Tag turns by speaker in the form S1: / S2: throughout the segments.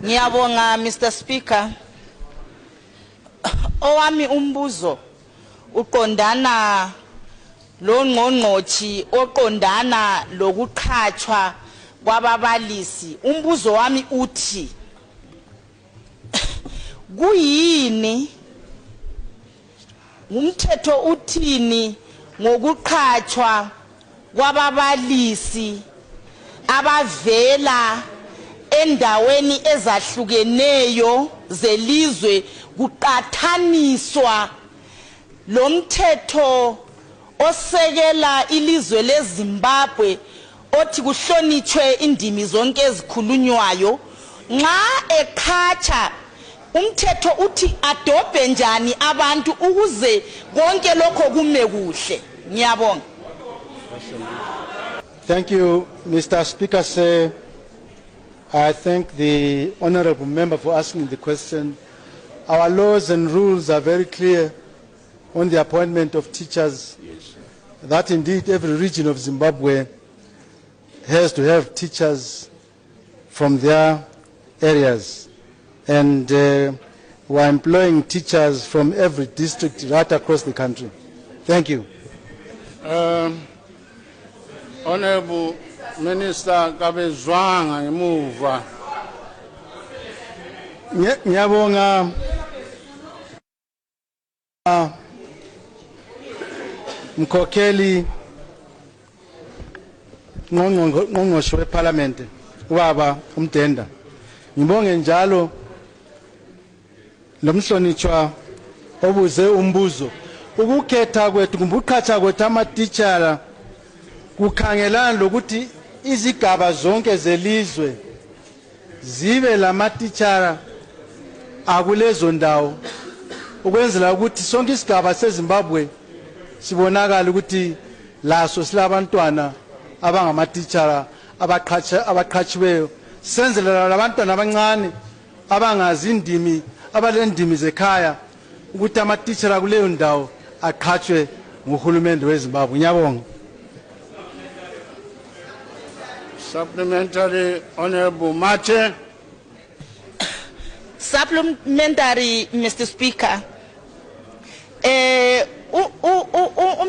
S1: Ngiyabonga Mr Speaker. Owami umbuzo uqondana lo ngqongqothi oqondana lokuqhatshwa kwababalisi. Umbuzo wami uthi kuyini umthetho uthini ngokuqhatshwa kwababalisi abavela endaweni ezahlukeneyo zelizwe kuqathaniswa lo mthetho osekela ilizwe leZimbabwe othi kuhlonitshwe indimi zonke ezikhulunywayo nxa eqhatsha umthetho uthi adobhe njani abantu ukuze konke lokho kume kuhle. Ngiyabonga.
S2: Thank you, Mr. Speaker, sir. I thank the honorable member for asking the question. Our laws and rules are very clear on the appointment of teachers. Yes. That indeed every region of Zimbabwe has to have teachers from their areas. And we are employing teachers from every district right across the country. Thank you.
S3: Honorable Minister Kabezwanga ngemuva.
S2: Ngiyabonga mkhokheli ngqongqoshe weParliament ubaba uMdenda. Ngibonge njalo lomhlonitshwa obuze umbuzo. Ukukhetha kwethu kumbuqhatha kwethu amatitshala kukhangelana lokuthi izigaba zonke zelizwe zibe lamatitshala akulezo ndawo ukwenzela ukuthi sonke isigaba seZimbabwe sibonakala ukuthi laso silabantwana abangamatitshala abaqhatshiweyo senzela labantwana abancane abangazi indimi abalendimi zekhaya ukuthi amatitshala kuleyo ndawo aqhatshwe nguhulumende weZimbabwe. Ngiyabonga.
S3: Supplementary, Honorable Mate.
S1: Supplementary, Mr. Speaker.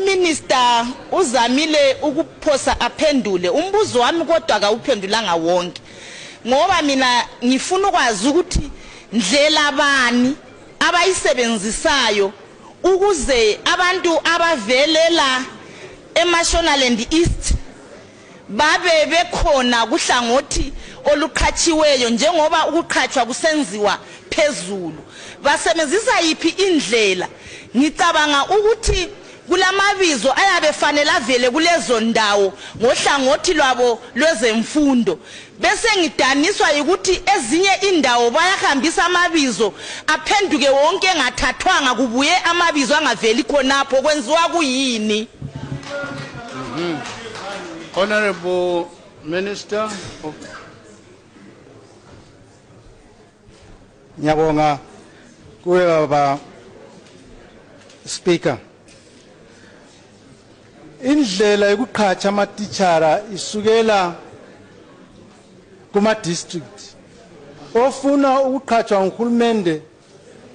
S1: Minister uzamile ukuphosa aphendule umbuzo wami kodwa akawuphendulanga wonke ngoba mina ngifuna ukwazi ukuthi ndlela bani abayisebenzisayo ukuze abantu abavelela eMashonaland East babe bekhona kuhlangothi oluqhatshiweyo njengoba ukuqhatshwa kusenziwa phezulu. Basebenzisa yipi indlela? Ngicabanga ukuthi kulamabizo ayabe fanele avele kulezo ndawo ngohlangothi lwabo lwezemfundo. Bese ngidaniswa ukuthi ezinye indawo bayahambisa amabizo aphenduke wonke engathathwanga kubuye amabizo angaveli khonapho kwenziwa kuyini?
S3: Honorable Minister.
S2: Ngiyabonga kuwe baba Speaker. Indlela yokuqhatha amatitshala isukela kuma district. Ofuna ukuqhatshwa nguhulumende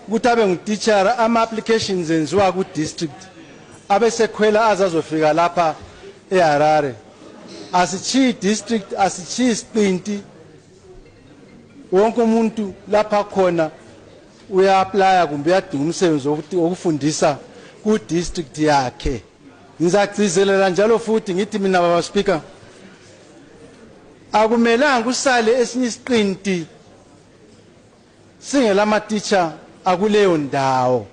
S2: ukuthi abe ngutitshala ama applications enziwa ku district abesekhwela azazofika lapha eHarare. Asichi district asichi Spinti wonke umuntu lapha khona uya-applya kumbe uyadinga umsebenzi wokufundisa ku district yakhe. Ngizagcizelela njalo futhi ngithi mina baba Speaker akumelanga kusale esinye isiqinti singelama teacher akuleyo ndawo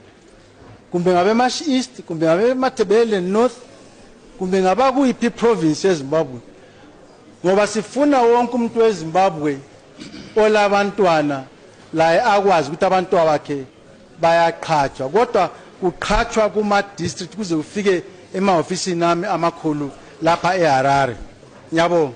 S2: kumbe ngabe Mash East kumbe ngabe Matabele North kumbe ngaba kuyiphi province yeZimbabwe ngoba sifuna wonke umuntu weZimbabwe olabantwana la akwazi ukuthi abantwana bakhe bayaqhatshwa kodwa kuqhatshwa kuma district kuze ufike emahofisini nami amakhulu lapha eHarare. Ngiyabonga.